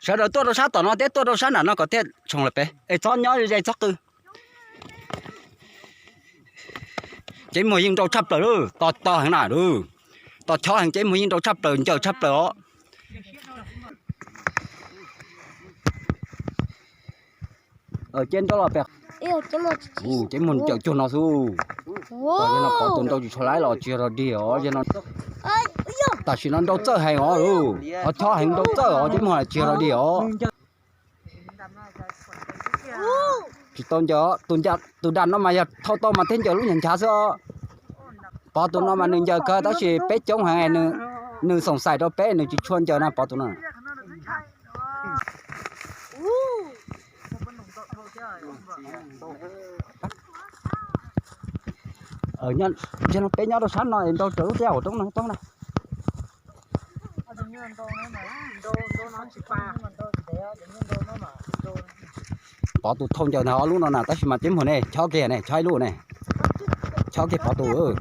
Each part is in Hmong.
Sawv daws tuaj rau sab tom no thiab tuaj rau sab nram no kom thiaj tshoo lawm pem es txhob nyob ze txhob qw. Cev muag yeej nrau tshaj plaws lawm, to to heev na lawm. To chob heev, cev muag yeej nrau tshaj plaws, ncaws tshaj plaws os. Ces nrau los pem, cev muag ncaws cuag no xwb. Pov tus nrau tsis tshua laib los tsis yog rog dig os. Tam sim no nrau txawj heev os, qhov chob heev nrau txawj os, cev muag tsis yog rog dig os. Tsis tau ncaws, tus nram no mas yog thauj tau mas thiaj ncaws lub nchav nchav xwb os. Pov tus no mas nws ncaws kawg tab sis peb coob heev, nws xoom xaim rau peb, nws tsis tshua ncaws na pov tus no. Peb nyob rau sab no es nrau raws lub teb hauv roob no toob na. Pov tus thauj ncaws ntag, ob lub no na, tab sis mas cev muag ne, chob kiag ne, chob ib lub ne, chob kiag pov tus.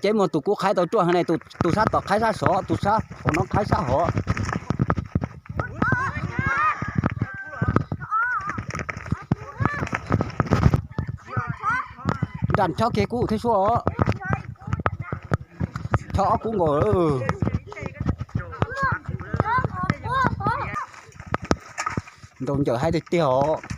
Cev muag tus kuj qhaib tau ruaj heev ne, tus sab tom qhaib sab sov, tus sab hauv no qhaib sab hov. Nram chob kiag kub thiab suab os. Chob ob kub nkaus. Nrau ncaws haib tiag tiag os.